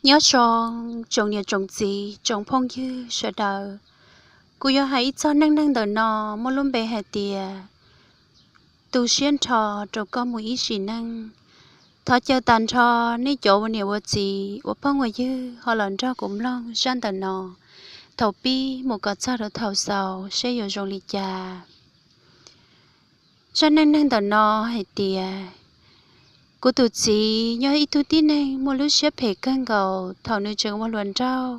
Nyob zoo tsoom niam tsoom txiv tsoom phooj ywg sawv daws, kuv yuav hais ib txog neej neeg ntawm no muaj lub npe hais tias tu siab nrho rau koj mus ib sim neej. Thov caw tas nrho nej cov ua niam ua txiv ua phooj ua ywg ho los nrog kuv mloog zaj ntawm no thaum pib mus kom txog rau thaum xaus seb yuav zoo li cas. Zaj neej neeg ntawm no hais tias, kuv tus txiv nyob ib tug tib neeg muaj lub siab phem kawg nkaus. Thaum nws tseem ua hluas nraug,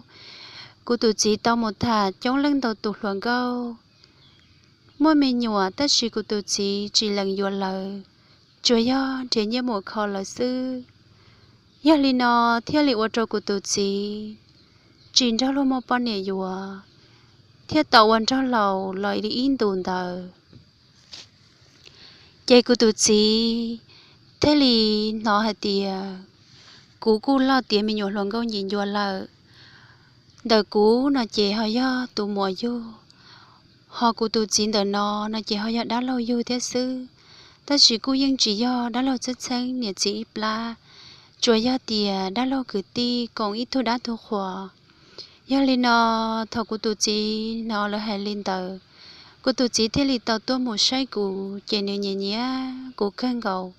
kuv tus txiv tau mus tham coob leej ntau tus hluas nkauj, muaj me nyuam, tab sis kuv tus txiv tsis lees yuav lawv, tsuas yog nrhiav nyiaj mus kho lawv xwb. Yog li no thiaj li ua rau kuv tus txiv tsis nrog luag muaj poj niam yuav, thiaj tau ua nraug laus los li ib ntus ntawd. Ces kuv tus txiv thiaj li hnov hais tias kuv kuj loj tiav me nyuam hluas nkauj nyiam ncua lawm. Ntawm kuv no ces ho yog tus muam yug, ho kuv tus txiv ntawm no no ces ho yog dab laug yug thiab xwb. Tab sis kuj yeej tsis yog dab laug txheeb txheeb niam txiv ib plab, tsuas yog tias dab laug kwv tij koom ib tug dab tug qhuas. Yog li no, thaum kuv tus txiv hnov lawv hais li ntawd, kuv tus txiv thiaj li tau tuaj mus saib kuv, ces nws nyiam nyiam kuv kawg nkaus.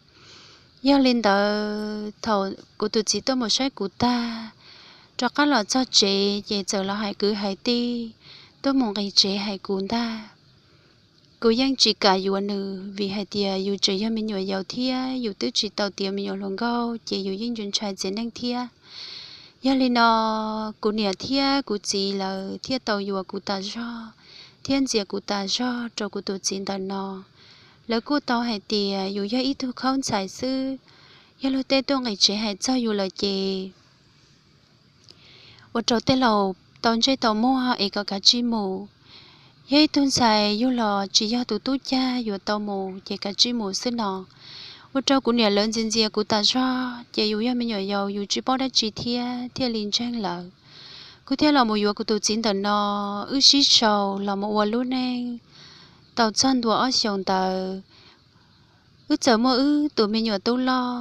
Yog li ntawd, thaum kuv tus txiv tuaj mus saib kuv tag, rov qab los txog tsev ces txawm los hais kwv hais tij tuaj mus nqis tsev hais kuv ntag. Kuv yeej tsis kam yuav nws, vim hais tias yus tseem yog me nyuam yaus thiab yus twb tsis tau tiav me nyuam hluas nkauj, ces yus yeej ntshai txiv neej thiab. Yog li no, kuv niam thiab kuv txiv lawv thiaj tau yuam kuv tas zog thiab ntxias kuv tas zog rau kuv tus txiv ntawm no. Lawv kuj tau hais tias yus yog ib tug khaub ntxhais xwb, yog luag tej tuaj nqis tsev hais txog yus lawm ces ua rau tej laus tau ntsej tau muag es kom kav tsij mus. Yog ib tug ntxhais yug los tsis yog tus tub cag yuav tau mus ces kav tsij mus xwb no. Ua rau kuv niam lawv ntxias ntxias kuv tas zog, ces yus yog me nyuam yaus yus tsis paub dab tsi thiab thiaj li ntseeg lawv. Kuv thiaj los mus yuav kuv tus txiv ntawm no, wb sib sau los mus ua lub neej tau txog ntua ob xyoos ntawd, wb txawm muaj wb tus me nyuam tub loj.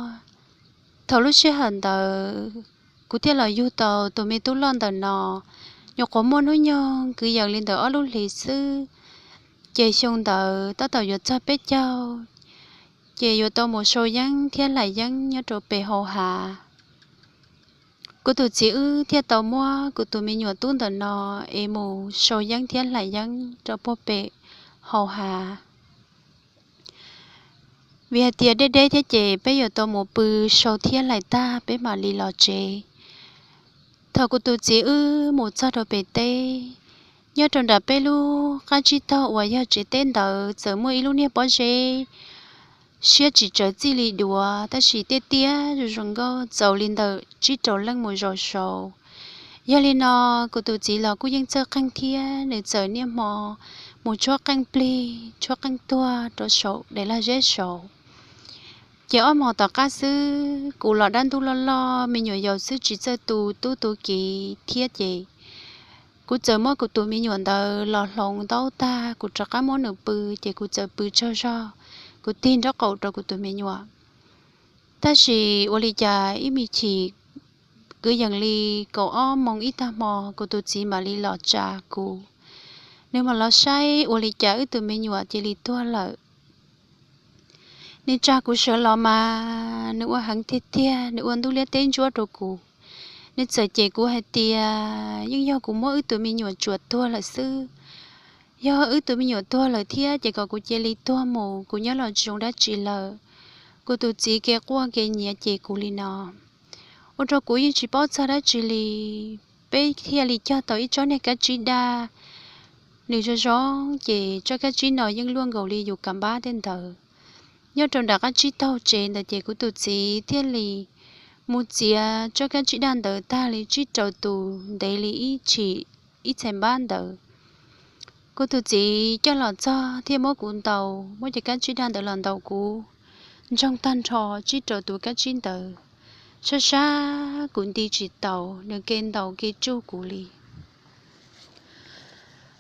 Thaum lub sij hawm ntawd, kuv thiaj los yug tau tus me tub loj ntawm no, nyuam qhuav muaj hnub nyoog kwv yees li ntawm ob lub hlis xwb, ces xyoo ntawd tab tom yuav txog peb caug, ces yuav tau mus sau yeeb thiab hlais yeeb nyob rau pem hauv hav. Kuv tus txiv wb thiaj tau muab kuv tus me nyuam tub ntawm no es mus sau yeeb thiab hlais yeeb rau puag pem hauv hav. Vim hais tias deb deb thiab ces peb yuav tau mus pw sau thiab hlais tag peb mam li los tsev. Thaum kuv tus txiv wb mus txog rau pem teb, nyob rau nram peb lub qab tsib taug uas yog tsev teb ntawd txawm muaj ib lub niag pob zeb siab tsis tsawv txij li duav, tab sis tiaj tiaj zoo zoo nkauj txaus li ntawm tsib rau leej mus zaum saud. Yog li no, kuv tus txiv los kuj yeej txawj qeej thiab nws txawm niaj hmo mus tshuab qeej plig tshuab qeej tuag rau saum daim lag zeb saud. Ces ob hmo tom qab xwb, kuv los dab ntub loj loj, me nyuam yaus xwb tsis txawj tu tub tu kiv thiab ces kuv txawm muab kuv tus me nyuam ntawd los hloov ntaub tag, kuv rov qab muab nws pw, ces kuv txawm pw tsaug zog, kuv tig nraub qaum rau kuv tus me nyuam. Tab sis ua li cas ib me chim kwv yees li kaum ob moos ib tag hmo, kuv tus txiv mam li los tsa kuv. Nws mam los saib ua li cas wb tus me nyuam cia li tuag lawm. Nws tsa kuv sawv los mas nws ua heev tiag tiag, nws ua ntuj liab teb ntsuab rau kuv. Nws txawm cem kuv hais tias yeej yog kuv muab wb tus me nyuam tsuas tuag lawm xwb. Yog wb tus me nyuam tuag lawm thiab ces kom kuv cia li tuag mus, kuv nyob los tsis zoo dab tsi lawm. Kuv tus txiv kev quaj kev nyiav cem kuv li no, ua rau kuv yeej tsis paub txog dab tsi li. Peb thiaj li cog tau ib tsob niag kab tsib daj, nws zoo zoo, ces tsob kab tsib no yeej luaj nkaus li yus kam npab tej ntawd. Nyob rau nram qab tsib taug tsev ntawd ces kuv tus txiv thiaj li mus txiav tsob kab tsib daj ntawd tag li tsib rau tus ntev li ib tshim ib txhais npab ntawd. Kuv tus txiv coj los txog thiaj muab kuv ntaus, muab cov kab tsib daj ntawd los ntaus kuv ntsoog tag nrho tsib rau tus kab tsib ntawd. Sab sab kuv nti tsis taus, nws kev ntaus kev tsuj kuv li.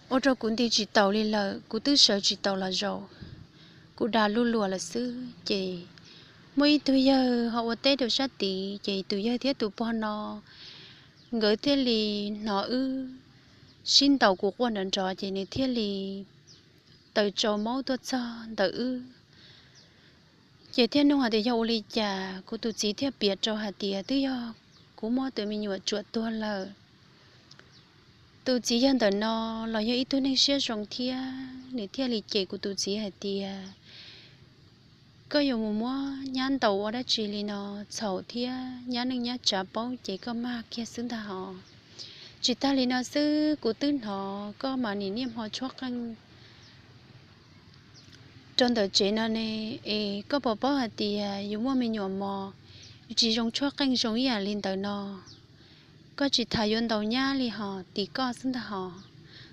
Ua rau kuv nti tsis taus li lawm, kuv twb sawv tsis taus los zaum, kuv dag luj luas lawm xwb. Ces muaj ib tug yawg ho ua teb rau sab tid, ces tus yawg thiab tus pog no nkawd thiaj li hnov wb sib ntaus kuv quaj nrov nrov ces nws thiaj li taws tsau maub tuaj txog ntawm wb. Ces thiaj nug hais tias yog ua li cas, kuv tus txiv thiaj piav rau hais tias twb yog kuv muab tus me nyuam tsuam tuag lawm. Tus txiv yawg ntawm no los yog ib tug neeg siab zoo thiab, nws thiaj li cem kuv tus txiv hais tias koj yuav mus muab nyab ntaus ua dab tsi li no, txhaum thiab nyab neej nyab tsav paub ces koj mag kiag xwb ntag hos. Tsis tag li no xwb, kuv twb hnov koj mas nim niaj hmo tshuab qeej rau ntawm tsev no ne, es koj puas paub hais tias yus muaj me nyuam mos, yus tsis zoo tshuab qeej zoo ib yam li ntawd no. Koj tsis tas yuav ntaus nyab li hos, tim koj xwb ntag hos.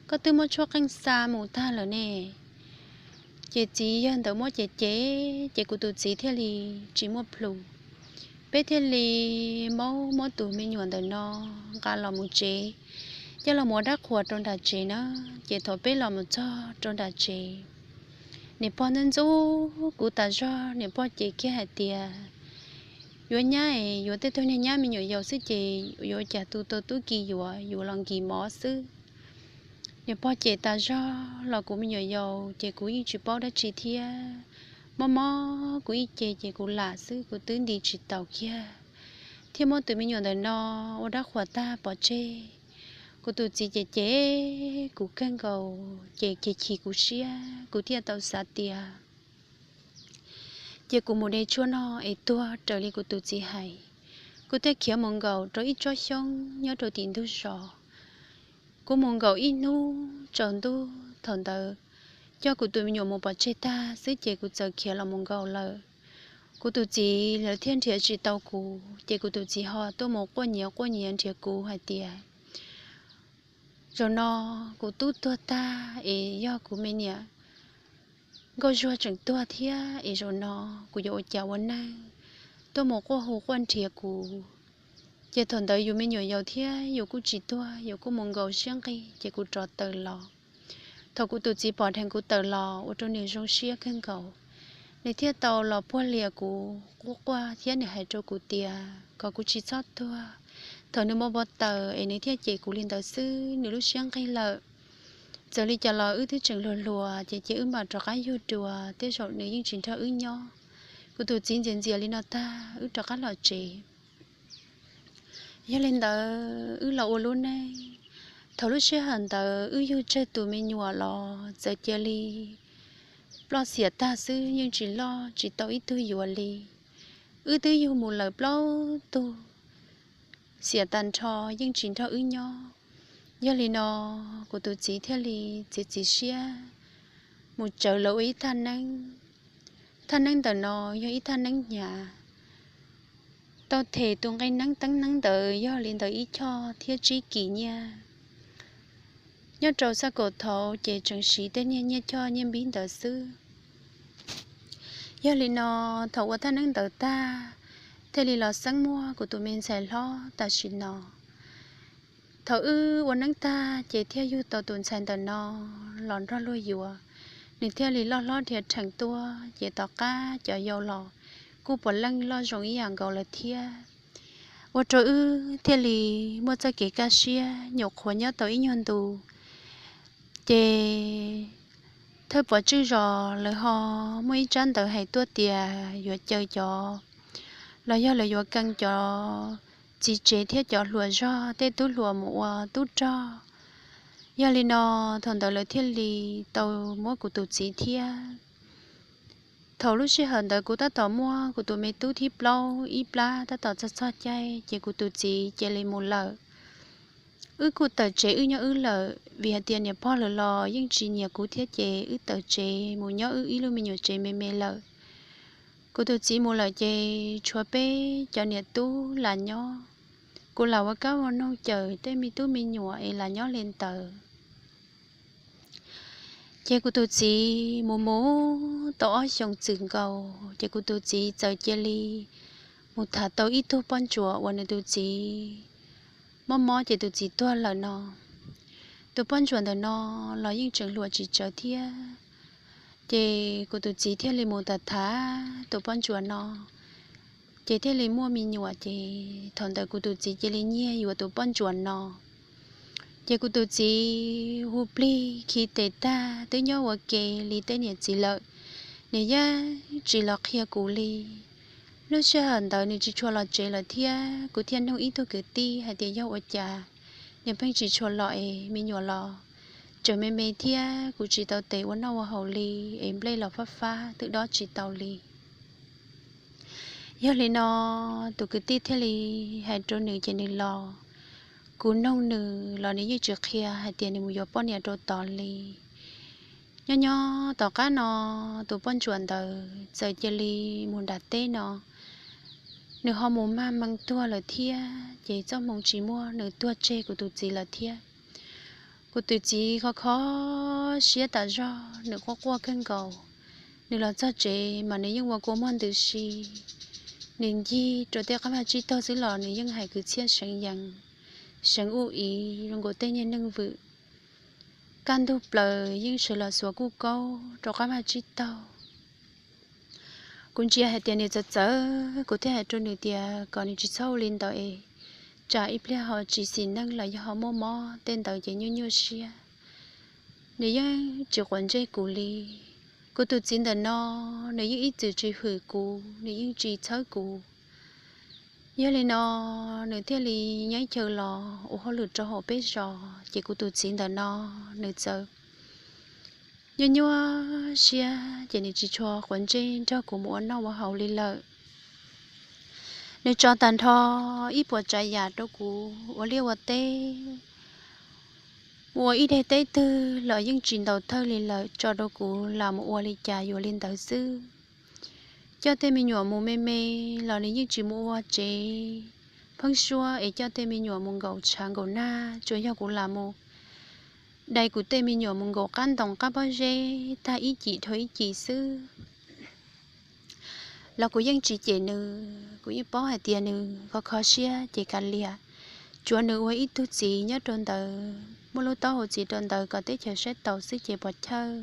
Koj twb muab tshuab qeej xa mus tag lawm ne. Ces txiv yawg ntawd muab cem cem, ces kuv tus txiv thiaj li tsis muaj plhus. Peb thiaj li maub muab tus me nyuam ntawm no nqa los mus tsev, coj los mus ua dab qhuas rau nram tsev na. Ces thaum peb los mus txog rau nram tsev, niam pog ntxub ntxub kuv tas zog, niam pog cem kiag hais tias yuav nyab es yuav tej tug niag nyab me nyuam yaus xwb ces yuav cas tu tau tub ki yuav, yuav los nkis mov xwb. Niam pog cem tas zog los kuv me nyuam yaus ces kuv yeej tsis paub dab tsi thiab. Mob mob kuv ib ce ces kuv lam xwb, kuv twb nti tsis taus kiag, thiaj muab tus me nyuam ntawm no ua dab qhuas tag pov tseg. Kuv tus txiv ces cem kuv kawg nkaus ces chim chim kuv siab, kuv thiaj tau xav tias cia kuv mus de tshuaj noj es tuag raws li kuv tus txiv hais. Kuv thiaj khiav mus nkaum rau ib tsob xyoob nyob rau tim ntug zos. Kuv mus nkaum ib hnub tsaus ntuj, thaum ntawd coj kuv tus me nyuam mus pov tseg tag xwb ces kuv txawm khiav los mus nkaum lawm. Kuv tus txiv lawv thiaj nrhiav tsis tau kuv ces kuv tus txiv ho tuaj mus quaj nyiav quaj nyiav nrhiav kuv hais tias zaum no kuv tub tuag tag es yog kuv me niam nkauj zuag tseem tuag thiab es zaum no kuv yuav ua cas ua neej, tuaj mus quaj hu quaj nrhiav kuv. Ces thaum ntawd yus me nyuam yaus thiab yus kuj tsis tuag, yus kuj mus nkaus siab nqig ces kuv rov tawm los. Thaum kuv tus txiv pom dheev kuv tawm los ua rau nws zoo siab kawg nkaus, nws thiaj tau los puag lias kuv quaj quaj thiab nws hais rau kuv tias kom kuv tsis txhob tuag. Thaum nws muaj npau taws es nws thiaj cem kuv li ntawd xwb, nws lub siab nqig lawm. Txawm li cas los wb twb tseem hluas hluas ces cia wb mam rov qab yug dua, tej zaum nws yeej tsis nrog wb nyob. Kuv tus txiv ntxias ntxias li no tag wb rov qab los tsev. Yog li ntawd wb los ua lub neej. Thaum lub sij hawm ntawd wb yug tsawg tus me nyuam los txawm cia li ploj xiam tag xwb, yeej tsis loj tsis tau ib tug yuav li. Wb twb yug mus lawm plaub tug, xiam tag nrho yeej tsis nrog wb nyob. Yog li no kuv tus txiv thiaj li txiav txim siab mus tsawv lawv ua ib thaj neeb. Thaj neeb ntawm no yog ib thaj neeb hnyav, tau them tus nqe neeb teeb neeb ntawd yog li ntawm ib choj thiab tsib kis nyiaj. Nyob rau xab kaum thaud ces tseem siv tej niag nyiaj choj nyiaj npib ntawd xwb. Yog li no thaum ua thaj neeb ntawd tag, thiaj li los xeeb muaj kuv tus me ntxhais hlob tam sim no. Thaum wb ua neeb tag ces thiaj yug tau tus ntxhais ntawm no los nrog luag yuav, nws thiaj li loj hlob dhia rheem tuaj ces tom qab cov yau los kuj puav leej loj zoo ib yam nkaus lawm thiab. Ua rau wb thiaj li muaj txoj kev kaj siab nyuam qhuav nyob tau ib nyuag ntu. Ces thawj pov tswj zos lawv ho muaj ib tsab ntawv hais tuaj tias yuav caw cov, los yog lawv yuav kees cov txiv tsev thiab cov hluas zog tej tub hluas mus ua tub rog. Yog li no thaum ntawd lawv thiaj li tau muab kuv tus txiv thiab. Thaum lub sij hawm ntawd kuv tab tom muaj kuv tus me tub thib plaub ib plab tab tom txog txog caij ces kuv tus txiv cia li mus lawm. Wb kuj tawm tsev wb nyob wb lawm vim hais tias niam pog lawv los yeej tsis nyiam kuv thiab ces wb tawm tsev mus nyob wb ib lub me nyuam tsev me me lawm. Kuv tus txiv mus lawm ces tshuav peb cov niam tub lam nyob. Kuv lam ua kab ua noog cawm tej me tub me nyuam es lam nyob li ntawd. Ces kuv tus txiv mus mus tau ob xyoos txwm nkaus ces kuv tus txiv txawm cia li mus tham tau ib tug poj ntsuam uas nws tus txiv mob mob ces tus txiv tuag lawm no. Tus poj ntsuam ntawm no los yeej tseem hluas tsis tsawv thiab. Ces kuv tus txiv thiaj li mus tham tham tus poj ntsuam no. ces thiaj li muaj me nyuam. Ces thaum ntawd kuv tus txiv cia li nyiag yuav tus poj ntsuam no. Ces kuv tus txiv hu plig khi tes tag twb nyob ua ke li tej niam txiv lawm, nws yeej tsis los qhia kuv li. Lub sij hawm ntawd nws tsis tshua los tsev lawm thiab, kuv thiaj nug ib tug kwv tij hais tias yog ua cas nws pheej tsis tshua los es me nyuam los tseem me me thiab kuv tsis tau tes ua noj ua haus li, es nplej los fab fab twb dob tsis tau li. Yog li no tus kwv tij thiaj li hais rau nws ces nws los. Kuv nug nws los nws yeej tsis qhia hais tias nws mus yuav poj niam rau tod li. Nyob nyob tom qab no tus poj ntsuam ntawd txawm cia li mus nram teb no, nws ho mus mag mees tuag lawm thiab, ces txoj hmoo tsis muaj nws tuag tseg kuv tus txiv lawm thiab. Kuv tus txiv kho kho siab tas zog, nws quaj quaj kawg nkaus. Nws los txog tsev mas nws yeej ua kua muag ntws si. Nws ncig rau tej qab vaj tsib taug xwb los nws yeej hais kwv txhiaj seev yees, seev ub iv zoo nkaus tej niag neeg vwm. Kaj ntug plaws yeej sawv los xuas kuj kaub rau qab vaj tsib taug. Kuv ntsia hais tias nws txawv txawv, kuv thiaj hais rau nws tias kom nws tsis txhob ua li ntawd es tsam ib pliag ho tsis xis neej los yog ho muaj mob tej ntawd ces nyuaj nyuaj siab. Nws yeej tsis quav ntsej kuv li. Kuv tus txiv ntawm no, nws yeej ib txwm tsis hwm kuv, nws yeej tsis txhawb kuv. Yog li no nws thiaj li nyob chaw los ua hauj lwm rau hauv peb zos, ces kuv tus txiv ntawm no nws txawm nyuaj nyuaj siab ces nws tsis tshua quav ntsej nrog kuv mus ua noj ua haus li lawm. Nws tso tag nrho ib puas tsav yam rau kuv ua liaj ua teb, mus ua ib daim teb twg los yeej tsis ntaus thawj li lawm, tso rau kuv lam mus ua li cas yuav li ntawd xwb. Coj tej me nyuam mus me me los nws yeej tsis mus ua tsev, pheeb suab es coj tej me nyuam mus nkaum tshav nkaum nag, tsuas yog kuv lam mus dai kuv tej me nyuam mus nkaum qab ntoo qab pob zeb tag ib cim dhau ib cim xwb los kuv yeej tsis cem nws. Kuv yeej paub hais tias nws kho kho siab ces kav liam, tsuav nws ua ib tug txiv nyob rau ntawd, muaj lub taub hau txiv rau ntawd kom teb chaws saib taus xwb ces puas chawj.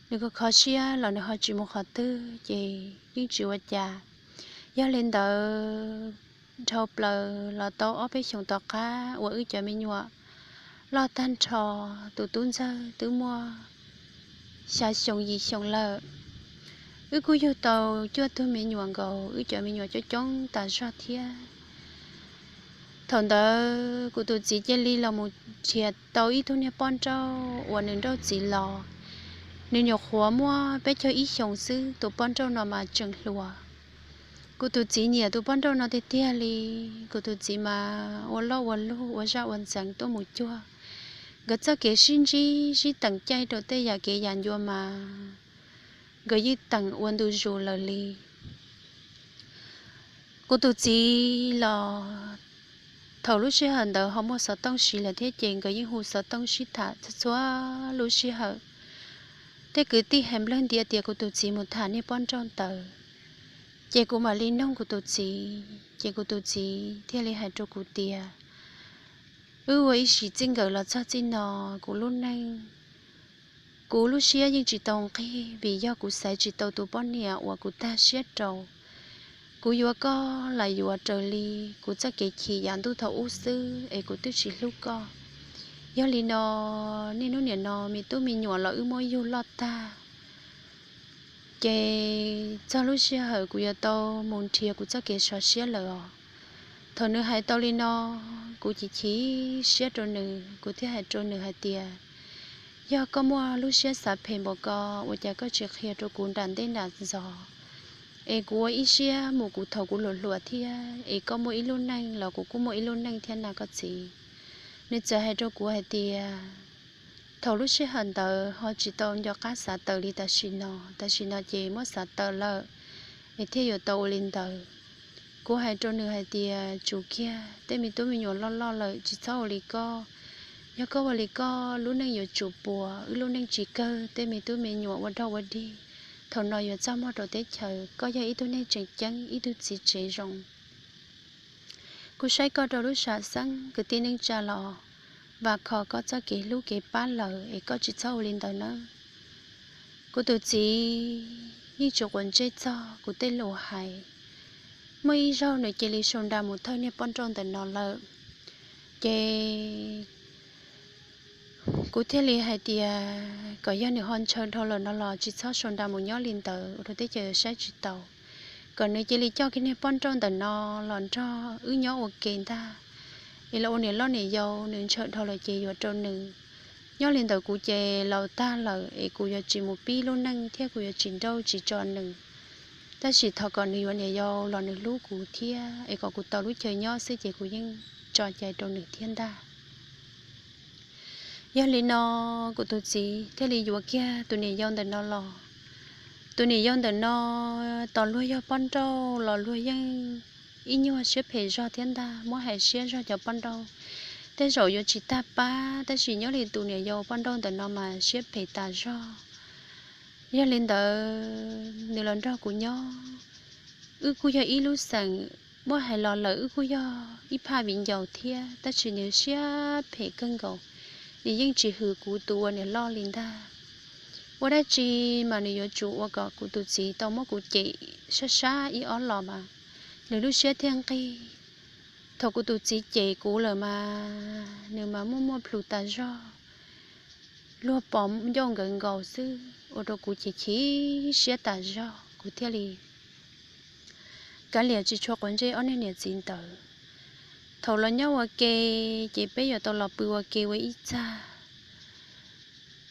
Nws kho kho siab los nws ho tsis mus qhov twg ces yeej tsis ua cas. Yog li ntawd, dhau plaws los tau ob peb xyoos tom qab uas wb cov me nyuam loj tag nrho, tus tub ntxawg twb muaj xya xyoo yim xyoo lawm. Wb kuj yug tau cuaj tug me nyuam nkaus, wb cov me nyuam coob coob tas zog thiab. Thaum ntawd kuv tus txiv cia li los mus nrhiav tau ib tug niag poj nrauj uas nws nrauj txiv los, nws nyuam qhuav muaj peb caug ib xyoos xwb, tus poj nrauj no mas tseem hluas. Kuv tus txiv nyiam tus poj nrauj no tiag tiag li. Kuv tus txiv mas ua loj ua luj ua zaj ua ntxeev tuaj mus cuag. Nkawd txoj kev sib ntsib sib teem caij rau tej yam kev yam ncua mas nkawd yeej teem ua ntu zus lawm li. Kuv tus txiv los thaum lub sij hawm ntawd ho muaj xov tooj siv lawm thiab ces nkawd yeej hu xov tooj sib tham txhua txhua lub sij hawm. Tej kwv tij hais nplawg ntiav tias kuv tus txiv mus tham niag poj nrauj ntawd, ces kuv mam li nug kuv tus txiv, ces kuv tus txiv thiaj li hais rau kuv tias, wb ua ib sim txij nkawm los txog txij no, kuv lub neej, kuv lub siab yeej tsis tau nqig vim yog kuv xaiv tsis tau tus poj niam uas kuv tag siab rau. Kuv yuav koj los yuav raws li kuv txoj kev chim yav ntuj thaum ub xwb es kuv twb tsis hlub koj. Yog li no, niaj hnub nim no me tub me nyuam los wb muab yug loj tag, ces txog lub sij hawm kuv yuav tau mus nrhiav kuv txoj kev sov siab lawm os. Thaum nws hais tau li no, kuv chim chim siab rau nws, kuv thiaj hais rau nws hais tias, yog koj muaj lub siab xav phem npaum ko, ua cas koj tsis qhia rau kuv nram ntej nram zos, es kuv ua ib siab mus kuv thaum kuv hluas hluas thiab, es koj muaj ib lub neej los kuv kuj muaj ib lub neej thiab na koj txiv. Nws txawm hais rau kuv hais tias, thaum lub sij hawm ntawd ho tsis tau nco qab xav tawm li tam sim no, tam sim no ces muab xav tawm lawm, es thiaj yuav tau ua li ntawd. Kuv hais rau nws hais tias, tsum kiag, tej me tub me nyuam loj loj lawm tsis txhob ua li koj. Yog koj ua li koj lub neej yuav tsum puas, wb lub neej tsis kawg, tej me tub me nyuam ua dog ua dig, thaum no yuav txaj muag rau teb chaws. Koj yog ib tug neeg tseem ceeb, ib tug txiv tsev zoo. Kuv saib koj rau lub sam xeeb kwv tij neej tsa los, vam khom koj txoj kev hlub kev pab lawm es koj tsis txhob ua li ntawd nawb. Kuv tus txiv yeej tsis quav ntsej txog kuv tej lus hais. Muaj ib zaug nws cia li sau nra mus thawj niag poj nrauj ntawm no lawm. Ces kuv thiaj li hais tias kom yog nws ho ntshaw dhau lawm no los tsis txhob sau nra mus nyob li ntawd ua rau teb chaws saib tsis taus, kom nws cia li coj kiag niag poj nrauj ntawm no los nrog wb nyob ua ke ntag, es los ua niam loj niam yau, nws ntshaw dhau lawm ces yuav rau nws. Nyob li ntawd kuv ces laus tag lawm es kuv yuav tsis mus pib lub neej thiab kuv yuav tsis nrauj tsis tso nws. Tab sis thov kom nws yuav niam yau los nws hlub kuv thiab es kom kuv tau lub chaw nyob xwb ces kuv yeej tso cai rau nws thiab ntag. Yog li no, kuv tus txiv thiaj li yuav kiag tus niam yau ntawm no los. Tus niam yau ntawm no, tos luag yog poj nrauj los luag yeej ib nyuag siab phem zog thiab ntag, muab hais siab zog cov poj nrauj. Tej zaum yuav tsis tag pab, tab sis nyob li tus niam yau poj nrauj ntawm no mas siab phem tas zog. Yog li ntawd nws los nrog kuv nyob, wb kuj yog ib lub xeem, muab hais los lawm wb kuj yog ib phaj viv ncaus thiab, tab sis nws siab phem kawg nkaus, nws yeej tsis hwm kuv tus ua niam loj li ntag. Ua dab tsi mas nws yuav tsum ua kom kuv tus txiv tau muab kuv cem sab sab ib ob los mas nws lub siab thiaj nqig. Thaum kuv tus txiv cem kuv lawm mas nws mas muaj muaj plhus tas zog, luag pom ncauj nkawd nkaus xwb ua rau kuv chim chim siab tas zog, kuv thiaj li kav liam tsis tshua quav ntsej ob niag niam txiv ntawd. Thaum los nyob ua ke ces peb yuav tau los pw ua ke ua ib txaj.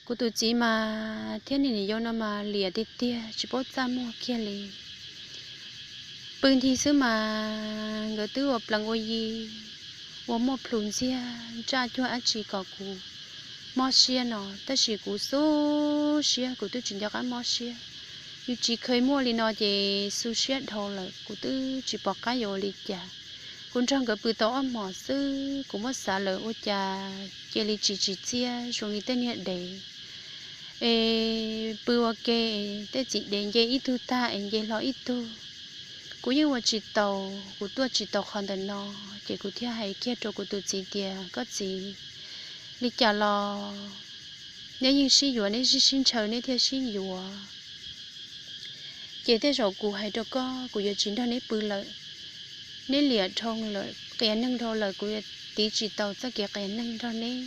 Kuv tus txiv mas thiab niag niam yau no mas liam tiag tiag tsis paub txaj muag kiag li. Pw nthi xwb mas nkawd twb ua plees ua yi, ua muaj plhus ntxiag, ntsaj cuag dab tsi kom kuv mob siab no, tab sis kuv xub siab, kuv twb tsis nco qab mob siab. Yus tsis kheev muaj li no ces xub siab dhau lawm, kuv twb tsis pom qab yuav ua li cas. Kuv nrog nkawd pw tau ob hmos xwb kuv muab xav lawm ua cas cia li tsis tsim txiaj zoo li tej niag dev es pw ua ke, tej txiv dev nce ib tug tag es nce hlo ib tug. Kuv yeej ua tsis taus, kuv tuaj tsis tau qhov ntawm no, ces kuv thiaj hais kiag rau kuv tus txiv tias, koj txiv, li cas los neb yeej sib yuav, neb sib sib ntshaw neb thiaj sib yuav. Ces tej zaum kuv hais rau koj, kuv yuav tsis nrog neb pw lawm. Neb liam dhau lawm, qias neeg dhau lawm, kuv yuav tiv tsis tau txoj kev qias neeg nrog neb.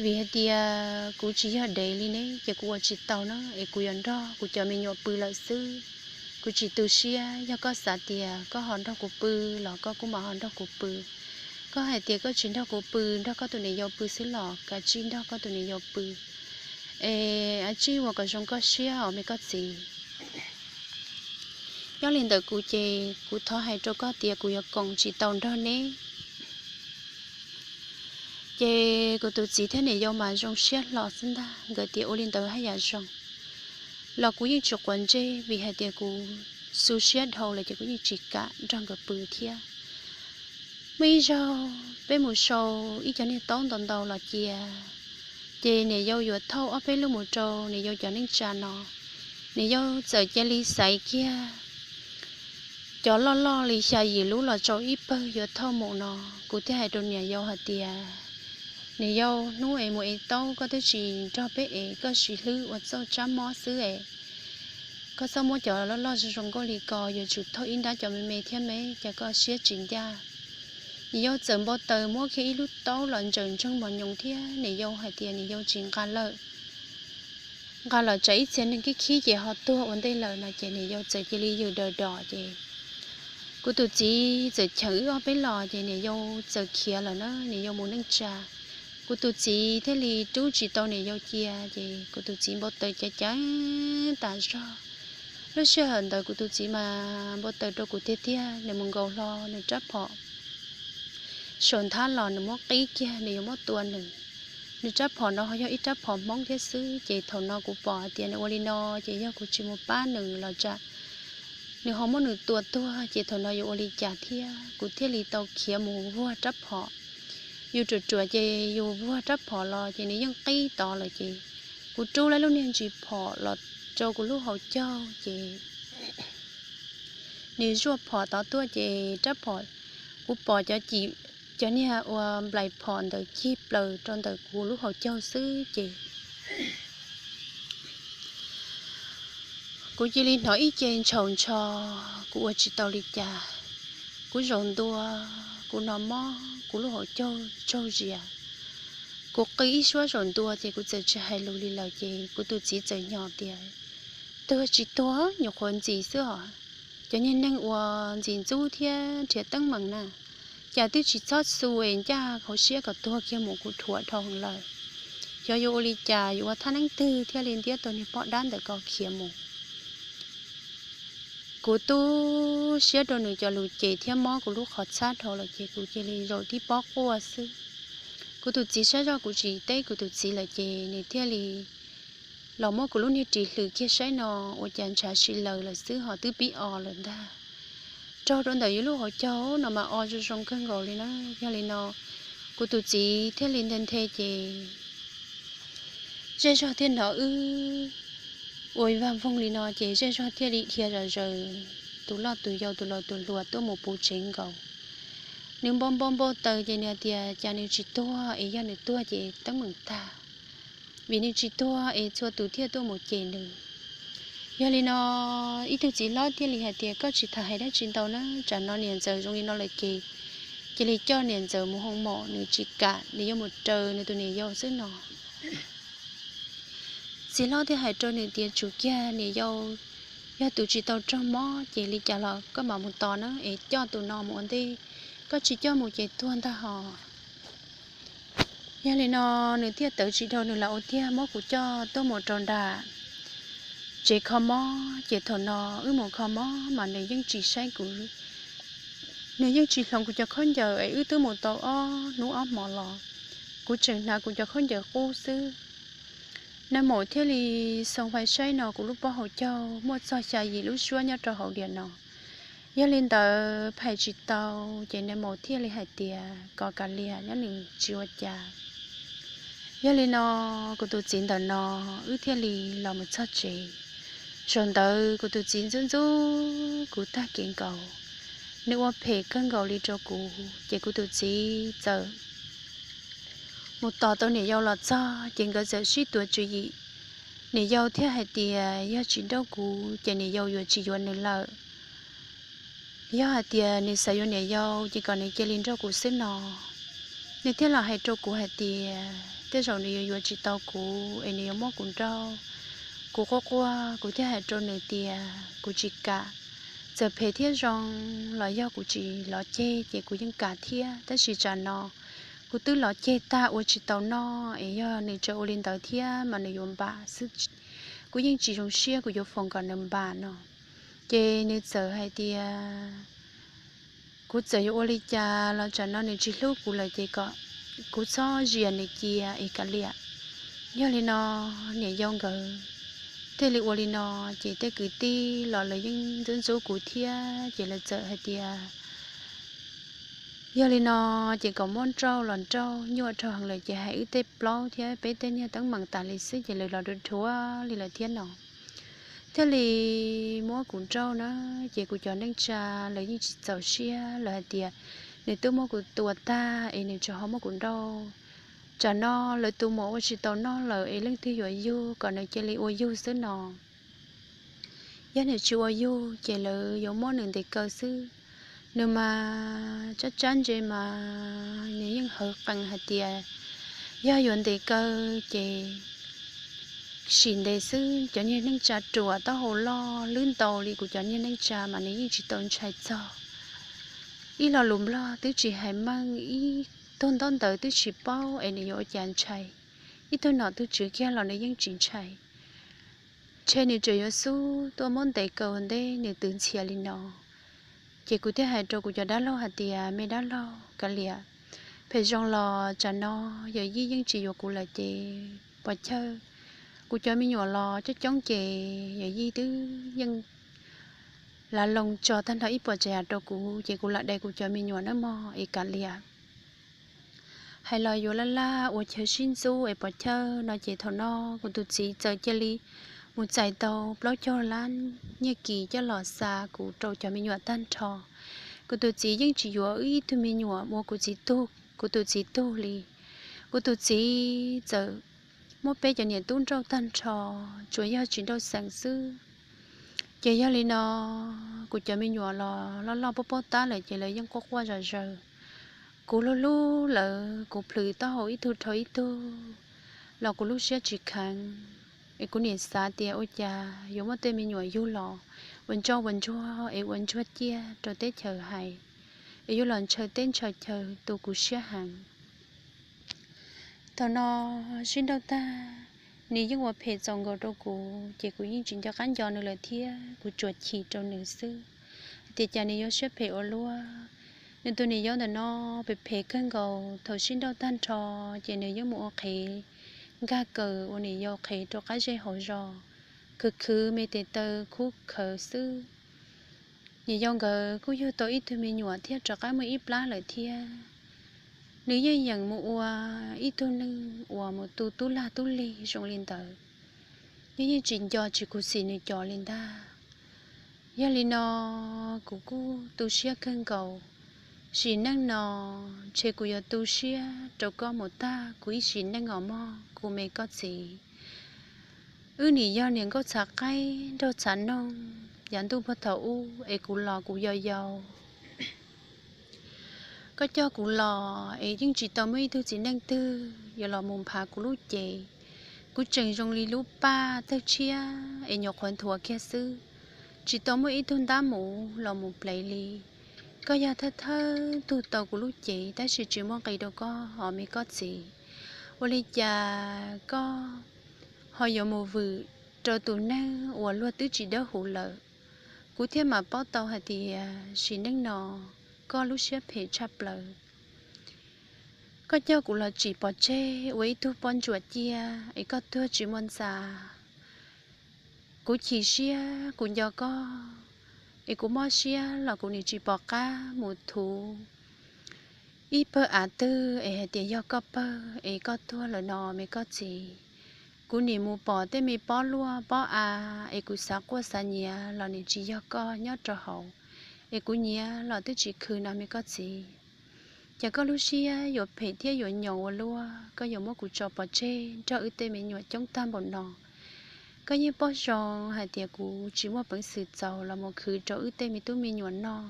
Vim hais tias kuv tsis yog dev li neb ces kuv ua tsis tau na, es kuv yuav nrog kuv cov me nyuam pw lawm xwb. Kuv tsis tu siab, yog koj xav tias koj ho nrog kuv pw los koj kuj mam ho nrog kuv pw. Koj hais tias koj tsis nrog kuv pw, nrog koj tus niam yau pw xwb los kav tsij nrog koj tus niam yau pw, es kav tsij ua kom zoo koj siab os me koj txiv. Nyob li ntawd kuv ces kuv thov hais rau koj tias kuv yuav koom tsis tau nrog neb. Ces kuv tus txiv thiab niam yau mas zoo siab hlo xwb ntag, nkawd tias ua li ntawd haj yam zoo. Los kuv yeej tsis quav ntsej vim hais tias kuv xub siab dhau lawm ces kuv yeej tsis kam nrog nkawd pw thiab. Muaj ib zaug peb mus sau ib co niag taub ntau ntau los cia, ces niam yau yuav thauj ob peb lub mus rau niam yau cov neej tsa no. Niam yau txawm cia li xaiv kiag cov loj loj li xya yim lub los tsau ib pawg yuav thauj mus no. Kuv thiaj hais rau niam yau hais tias, niam yau, hnub es mus ev taub koj twb tsis nrog peb ev, koj sim hlwb ua txuj tsab mob xwb es, koj txhob muab cov loj loj zoo zoo nkauj li ko, yuav tsum thauj ib nrab cov me me thiab me, cas koj siab tsis ncaj. Niam yau txawm npau taws muab kiag ib lub taub los ntsaws ntsoog mos nyoos thiab niam yau hais tias niam yau tsis nqa lawm, nqa los tsam ib txhia neeg khib khib ces ho tuag ua ntej lawm no ces niam yau txawm cia li ywm daws dos ces kuv tus txiv txawm cheem wb ob peb los ces niam yau txawm khiav lawm na, niam yau mus neej tsa. Kuv tus txiv thiaj li rub tsis tau niam yau cia ces kuv tus txiv npau taws ceev ceev tas zog. Lub sij hawm ntawd kuv tus txiv mas npau taws rau kuv tiag tiag, nws mus nkaus hlo nws rab phom saum nthab los nws muab qib kiag, nws yuav muab tua nws. Nws rab phom no ho yog ib rab phom Hmoob thiab xwb, ces thaum no kuv pom hais tias nws ua li no ces yog kuv tsis mus pab nws los tsam nws ho muab nws tua tuag ces thaum no yuav ua li cas thiab. Kuv thiaj li tau khiav mus vuag rab phom. Yus ruam ruam ces yus vuag rab phom los ces nws yeej qib tod lawm ces kuv rub lawm lub niag ntsis phom los rau kuv lub hauv caug ces nws zuaj phom tod tuaj ces rab phom, kuv pom cov cim, cov niag ua nplaim phom ntawd cig plaws rau ntawm kuv lub hauv caug xwb ces Kuv cia li hnov ib ce ntshaus ntsho, kuv ua tsis tau li cas. Kuv zaum ntua, kuv hnov mob kuv lub hauv caug tsaug zias. Kuv qw ib suab zaum ntua ces kuv txawm tsis hais lus li lawm ces kuv tus txiv txawm nyo tias, Tuag tsis tuag, nyuam qhuav ntxim xwb os. Cov niag neeg uas ntxim ntxub thiab nrhiav teeb meem na, cas twb tsis txhob xu es ncaj hauv siab kom tuag kiag mus, kuv dhuav dhau lawm. Xyov yuav ua li cas, yuav ua thaj neeb twg thiaj li ntiab tau niag poj dab ntawm ko khiav mus. Kuv tu siab rau nws cov lus cem thiab mob kuv lub qhov txhab dhau lawm ces kuv cia li zaum tib pob quaj xwb. Kuv tus txiv saib zoj kuv tsis teb kuv tus txiv lawm ces nws thiaj li los muab kuv lub niag ris hlwm kiag saib no, ua cas ntshav si laws lawm xwb ho twb pib o lawm ntag. Raug rau ntawm yus lub hauv caug no mas o zoo zoo kawg nkaus li na. Yog li no, kuv tus txiv thiaj li nthe nthe ces zej zog thiaj hnov wb ua vaj voog li no ces zej zog thiaj li dhia zom zaws, tus loj tus yau tus laus tus hluas tuaj mus puv tsev nkaus. Nws npau npau npau taws ces nws tias cas nws tsis tuag es yog nws tuag ces teeb meem tag, vim nws tsis tuag es txhua tus thiaj tuaj mus cem nws. Yog li no, ib tug txiv hlob thiaj li hais tias, Koj tsis tham hais dab tsi ntau na, tsam no niam ntxawm zoo li no lawm ces cia li coj niam ntxawm mus hoo mom, nws tsis kam, nws yuav mus raws nws tus niam yau xwb no. Txiv hlob thiaj hais rau nws tias, Tsum kiag, niam yau yog tus tsis tau raug mob ces li cas los koj mam mus tos na, es coj tus no mus ua ntej, koj tsis coj mus ces tuag ntag hos. Yog li no, nws thiaj tawv tsis dhau nws los ua tiag, muab kuv coj tuaj mus rau nram tsev kho mob, ces thaum no wb mus kho mob mas nws yeej tsis saib kuv, nws yeej tsis hloov kuv cov khaub ncaws es wb twb mus tau ob hnub ob hmo los kuv tseem hnav kuv cov khaub ncaws qub xwb. Nais maum thiaj li xoo fais saib no kuv lub pob hauv caug muaj txog xya yim lub suab nyob rau hauv diam no. Yog li ntawd phais tsis tau, ces nais maum thiaj li hais tias kom kav liam nyob nws tsis ua cas. Yog li no, kuv tus txiv ntawm no wb thiaj li los mus txog tsev. Zaum ntawd kuv tus txiv ntxub ntxub kuv tag kev nkaus, nws ua phem kawg nkaus li rau kuv ces kuv tus txiv txawm mus tos tau niam yau los txog ces nkawd txawm sib tuav tswv yim. Niam yau thiaj hais tias yog tsis nrauj kuv ces niam yau yuav tsis yuav nws lawm. Yog hais tias nws xav yuav niam yau ces kom nws cia li nrauj kuv xwb no. Nws thiaj los hais rau kuv hais tias tej zaum nws yuav yuav tsis tau kuv es nws yuav muab kuv nrauj. Kuv quaj quaj kuv thiaj hais rau nws tias kuv tsis kam, txawm phem thiab zoo los yog kuv tsis lov ceg ces kuv yeej kam thiab, tab sis tsam no kuv twb lov ceg tag ua tsis tau noj es yog nws tseem ua li ntawd thiab mas nws yuav npam xwb. Kuv yeej tsis zoo siab kuv yuav foom kom nws npam no. Ces nws txawm hais tias kuv txawm yuav ua li cas los tsam no nws tsis hlub kuv lawm ces kom kuv txhob zias nws cia es kav liam. Yog li no, niam yau nkawd thiaj li ua li no, ces tej kwv tij los lawv yeej ntxub ntxub kuv thiab ces lawv txawm hais tias yog li no ces kom muab nrauj los nrauj, nyuaj dhau heev lawm ces hais wb tej plaub thiab peb tej niag teeb meem tas li xwb ces lawv los dhuav li lawm thiab no. Thiaj li muab kuv nrauj na, ces kuv cov neej tsa lawv yeej tsis txaus siab, lawv hais tias nws twb muab kuv tua tag es nws tseem ho muab kuv nrauj. Tsam no lawv tus muam ua tsis tau noj lawm es leej twg yuav yug, kom nws cia li ua yug xwb no. Yog nws tsis ua yug ces lawv yuav muab nws ntes kaw xwb. Nws mas tsab tsab ntse mas nws yeej hawv qees hais tias yog yuav ntes kaw ces sim ntes xwb. Cov niag neej tsa ruam taub hau loj lwb ntau li kuv cov niag neej tsa mas nws yeej tsis tau ntshai txog. Ib lo lus Nplog twb tsis hais meej, ib tug ntaub ntawv twb tsis paub es nws yuav ua cas ntshai. Ib tug nom tug tswv kiag los nws yeej tsis ntshai. Ntshe nws tseem yuav xub tuaj muab ntes kaw ua ntej nws twv ntxhias li no. Ces kuv thiaj hais rau kuv cov dab laug hais tias, me dab laug kav liam, phem zoo los tsam no yawm yij yeej tsis yuav kuv lawm ces pov chawj. Kuv cov me nyuam los coob coob ces yawm yij twb yeej lav loo tso tag nrho ib puas tsav yam rau kuv ces kuv lam de kuv cov me nyuam nawb mog es kav liam. Hais los yuav laj laj ua chaw sib ntxub es pov chawj no ces thaum no kuv tus txiv txawm cia li mus txais tau plaub caug lab nyiaj kis coj los xa kuv rau cov me nyuam tag nrho. Kuv tus txiv yeej tsis yuav wb ib tug me nyuam ua kuv txiv tug, kuv tus txiv tug li. Kuv tus txiv txawm muab peb cov niam tub nrauj tag nrho, tsuas yog tsis nrauj xeem xwb. Ces yog li no, kuv cov me nyuam los loj loj paub paub tab lawm ces lawv yeej quaj quaj zom zaws. Kuv hlub hlub lawv, kuv plhws taub hau ib tug dhau ib tug los kuv lub siab tsis kheev. Es kuv niam xav tias ua cas yuav muab tej me nyuam yug los ua ntsoj ua ntsuag es ua ntsuag ciaj rau teb chaws hais, es yug los ntshaw teb ntshaw chaw tu kuv siab heev. Thaum no sib nrauj tag, nws yeej ua phem txaus nkaus rau kuv ces kuv yeej tsis nco qab nco nws lawm thiab kuv tsuas chim rau nws xwb, hais tias cas nws yuav siab phem ua luaj. Nws tus niam yau ntawm no phem phem kawg nkaus, thaum sib nrauj tag nrho ces nws yeej mus ua qhev nkag kaws ua niam yau qhev rau qab zej hauv zos, khwv khwv me tes taw khub khawv xwb. Niam yau nkawd kuj yug tau ib tug me nyuam thiab rov qab muaj ib plab lawm thiab. Nws yeej yeem mus ua ib tug neeg uas mus tu tub lag tub lig zoo li ntawd, yeej yeej tsis nco tsis khuv xim nws cov li ntag. Yog li no, kuv kuj tu siab kawg nkaus. Sim neej no ntshe kuv yuav tu siab rau koj mus tag kuv ib sim neej os mog kuv me koj txiv. Wb nim yog niam nkauj txhav qaib nraug txhav noog, yav ntuj puag thaum ub es kuv los kuv yau yau. Koj coj kuv los es yeej tsis tau muaj ib tug txiv neej twg yuav los mus nphav kuv lub cev. Kuv tseem zoo li lub paj tawg tshiab es nyuam qhuav nthuav kiag xwb, tsis tau muaj ib tug ntab mus los mus plev li. Koj yog thawj thawj tug tau kuv lub cev tab sis tsis muaj nqis rau koj os me koj txiv. Ua li cas koj ho yuav mus vwm rau tus neeg uas luag twb tsis dawb huv lawm? Kuv thiaj mam paub tau hais tias sim neej no koj lub siab phem tshaj plaws. Koj coj kuv los tsim pov tseg ua ib tug poj ntsuam ciaj es koj tuag tsis muaj ntxa. Kuv chim siab kuv nco koj, es kuv mob siab los kuv nim tsis pom qab mus thuv ib pawg av twg es hais tias yog koj pawg es koj tuag lawm no me koj txiv. Kuv nim mus pom tej me pob luaj pob av es kuv xav quaj xav nyiav los nim tsis yog koj nyob rau hauv, es kuv nyiav los twb tsis khwv no me koj txiv. Ces koj lub siab yuav phem thiab yuav nyoos ua luaj, koj yuav muab kuv tso pov tseg nrog wb tej me nyuam coob tag npaum no. Koj yeej paub zoo hais tias kuv tsis muaj peev xwm txaus los mus khwv rau wb tej me tub me nyuam noj,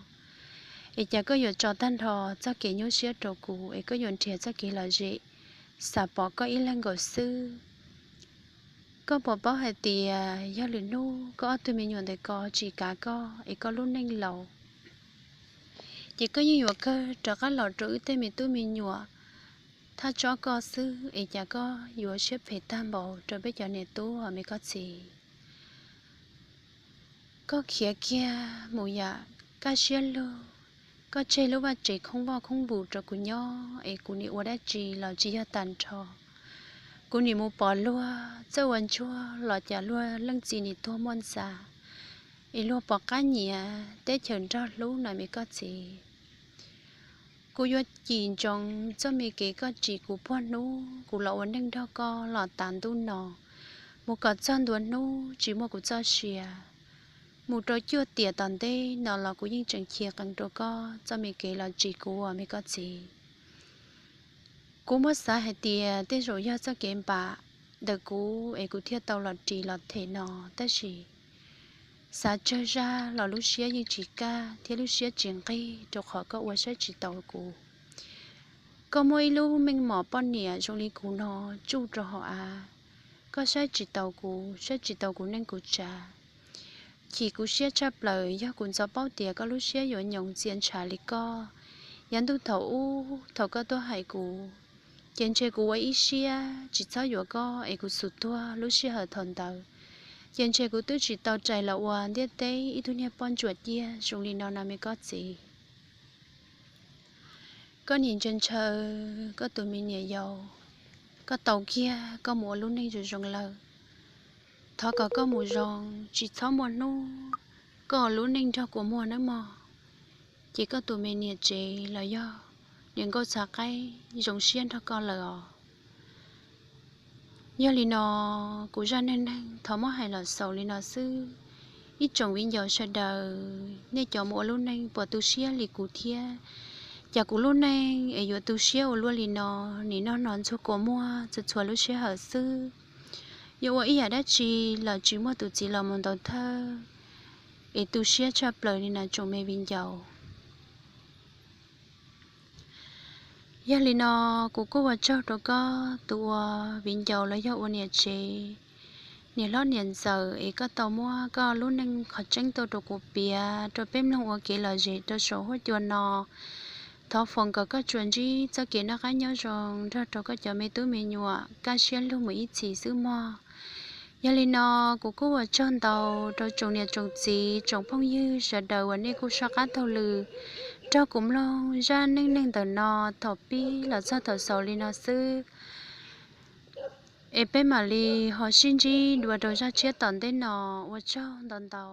es cas koj yuav tso tag nrho txoj kev nyuaj siab rau kuv es koj yuav nrhiav txoj kev lom zem xav pom koj ib leeg nkaus xwb. Koj puas paub hais tias yog lwm hnub koj ob tug me nyuam ntawm ko tsis kav koj es koj lub neej laus, ces koj yeej yuav kawg rov qab los rau wb tej me tub me nyuam thaj tsob koj xwb es cas koj yuav siab phem tag npaum rau peb cov niam tub me koj txiv. Koj khiav kiag mus yam kaj siab lug, koj tseg lub vaj tsev khoob voj khoob vus rau kuv nyob es kuv nim ua dab tsi los tsis yog tag nrho. Kuv nim mus pom luag txawj ua ntsuag los cas luag leej txiv nim tuag muaj ntxa, es luag pom qab nyiav teb chaws nrog hlub no me koj txiv. Kuv yuav cim ntsoov txoj me kev koj tsim kuv puag hnub kuv los ua neej nrog koj los tas ntuj no, mus kom txog ntua hnub tsis muaj kuv txoj sia. Mus rau cuaj tiam tom ntej no los kuv yeej tseem chim qees rau koj txoj me kev los tsim kuv me koj txiv. Kuv muab xav hais tias tej zaum yog txoj kev npam ntawm kuv es kuv thiaj tau los ris los them no, tab sis xav tsawg zaj los lub siab yeej tsis kaj thiab lub siab tsis nqig rau qhov koj ua saib tsis taus kuv. Koj muab ib lub meej mom poj niam zoo li kuv no tsuj rau hauv av, koj saib tsis taus kuv, saib tsis taus kuv neej kuv tsav. Chim kuv siab tshaj plaws yog kuv ntxov paub tias koj lub siab yuav nyoos txia ntshav li koj. Yav ntuj thaum ub thaum koj tuaj hais kuv, ces ntshe kuv ua ib siab tsis txhob yuav koj es kuv xum tuag lub sij hawm thaum ntawd, ces ntshe kuv twb tsis tau rais los ua ntiaj teb ib tug niag poj ntsuam ciaj zoo li no no me koj txiv. Koj nim ntshaw ntshaw koj tus me niam yau, koj tau kiag koj mus ua lub neej zoo zoo lawm. Thov kom koj mus zoo, tsis txhob muaj hnub koj ua lub neej nrog kua muag nawb mog. Ces koj tus me niam tsev los yog niam nkauj txhav qaib zoo siab nrog koj lawm os. Yog li no, kuv zaj neej neeg thov muab hais los xaus li no xwb. Ib tsoom viv ncaus sawv daws, nej cov mus ua lub neej puas tu siab li kuv thiab? Cas kuv lub neej es yuav tu siab ua luaj li no, nim no hnov ntxuag kua muag txhua txhua lub sij hawm xwb. Yuav ua ib yam dab tsi los tsis muaj tus txiv los mus ntaus thawj. es tu siab tshaj plaws li na tsoom me viv ncaus. Yog li no, kuv kuj ua tsaug rau koj tus ua viv ncaus los yog ua niam tsev, niam hlob niam ntxawm es koj tau muab koj lub neej qhov tseeb tuaj rau kuv piav rau peb mloog ua kev lom zem rau saum huab cua no. Thov foom kom koj tsuas ntsib txoj kev noj qab nyob zoo nrog rau koj cov me tub me nyuam kaj siab lug mus ib txhis xwb mog. Yog li no, kuv kuj ua tsaug ntau rau tsoom niam tsoom txiv tsoom phooj ywg sawv daws uas nej kuj soj qab taug lw nrog kuv mloog zaj neej neeg ntawm no thaum pib los txog thaum xaus li no xwb. Es peb mam li ho sib ntsib dua rau zaj tshiab tom ntej no. Ua tsaug ntau ntau.